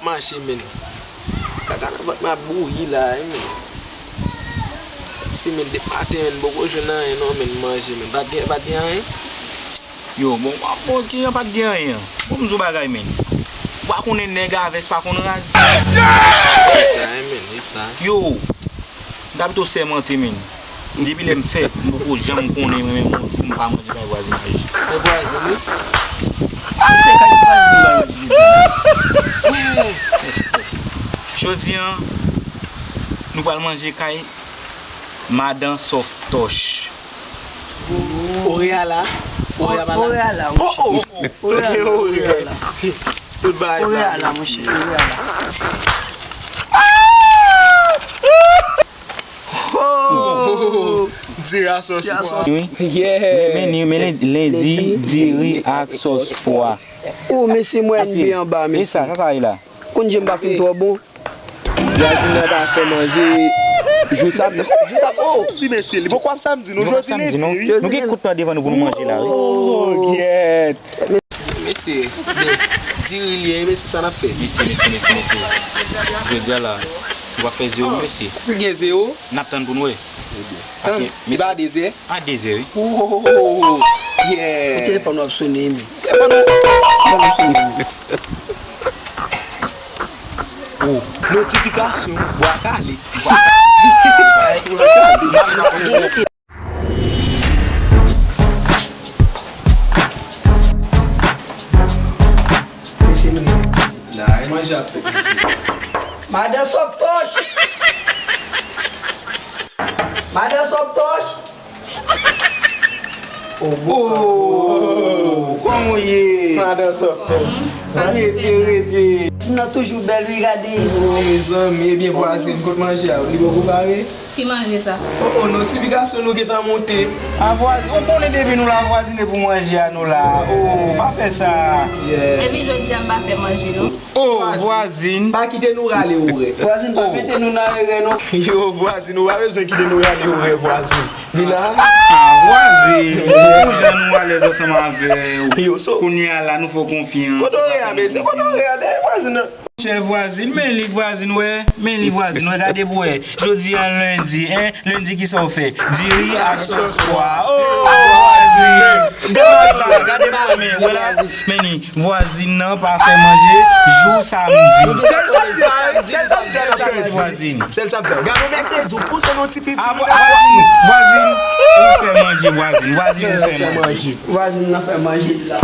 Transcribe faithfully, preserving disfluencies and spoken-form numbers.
Mache, men. Kaka nan vant mwen ap bouyi la, wi, men. Si, men, depi maten, men, m poko jwenn anyen, non, men, manje, men. Pa t gen, pa t gen anyen? Yo, bon, bon, bon, kijan pa t gen anyen? Bon, m di w bagay, men. Ou pa konnen nèg a vès pa konn raz. E sa, wi, men, e sa. Yo, m ta pito sèmante, men. Depi lè m fèt, m poko janm konnen mwen menm yon jou m pa manje kay vwazinaj. Kay vwazen, wi. Se kay vwazen m pa manje. Jodi a, nou pral manje kay Madan Sòftòch. Oreya la. Oreya pa la. Oreya la, monchè. Oreya la. Tout bagay. Oreya la, monchè. Oreya la. Oh! Diri ak sòs pwa. Wi. Yeah. Men, men, men lendi, lendi, diri ak sòs pwa. Oh, mesye, mwen byen anba, mesye. E sa, sa, sa ye la? Konn jan m pa fin twò bon. Vwazin nan pa fè manje jou samdi. Jou samdi, oh! Ti mesye, li poko ap samdi, non, jodi lendi, wi. Nou gen kout tan devan nou pou nou manje la, wi. Oh, gyèt. Mesye, men, diri li ye, mesye, sa n ap fè? Mesye, mesye, mesye, mesye. Jodi a la, nou pa fè zewo, mesye. Pou gen zewo? N ap tann pou n wè. Tann, li pa dezè? A dezè, wi. Oh, yeah. Telefòn w ap sone, men. Telefòn w ap sone, men. Oh, notifikasyon, bwa kale. Bwa kale. Bwa kale. Mesye, nou la, e manje ap fèt, mesye. Madan Sòftòch! Madan Sòftòch! Oh, kòman w ye? Madan Sòftòch. Rete, rete. Ti nan toujou bèl, wi, gade. Oh, mezanmi, ebyen, vwazin, kot manje a? Li poko pare? Ki manje sa? Oh, oh, notifikasyon nou gentan monte. A vwazin, ou konnen depi nou la vwazine pou manje a nou la. Oh, pa fè sa. Yeah. Epi jodi a m pa fè manje non. Oh, vwazin. Pa kite nou rale orè. Vwazin, pa mete nou nan erè non. Yo, vwazin, ou pa bezwen kite nou rale orè, vwazin. Li la. Ah, vwazin. Pou jan nou alèz ansanm avè w. Yo, so. Kounye a la, nou fè w konfyans. Kote orè a, mesye? Kote orè a? Dèyè vwazin nan. Chè vwazin, men li vwazin, wè. Men li vwazin, wè. Gade pou wè. Jodi a lendi, en. Lendi, kisa w fè? Diri ak sòs pwa. Oh, vwazin. Gade la, gade pou wè, men. Wè la, men li. Vwazin nan pa fè manje jou samdi. Sèl samdi, sèl samdi, sèl samdi. Vwazin. Sèl samdi. Gade yon mèkredi, ou pouse yon ti piti. Ah, vwa-, vwazin, vwazin, ou fè manje, vwazin. Vwazin, ou fè manje. Vwazin nan fè manje la.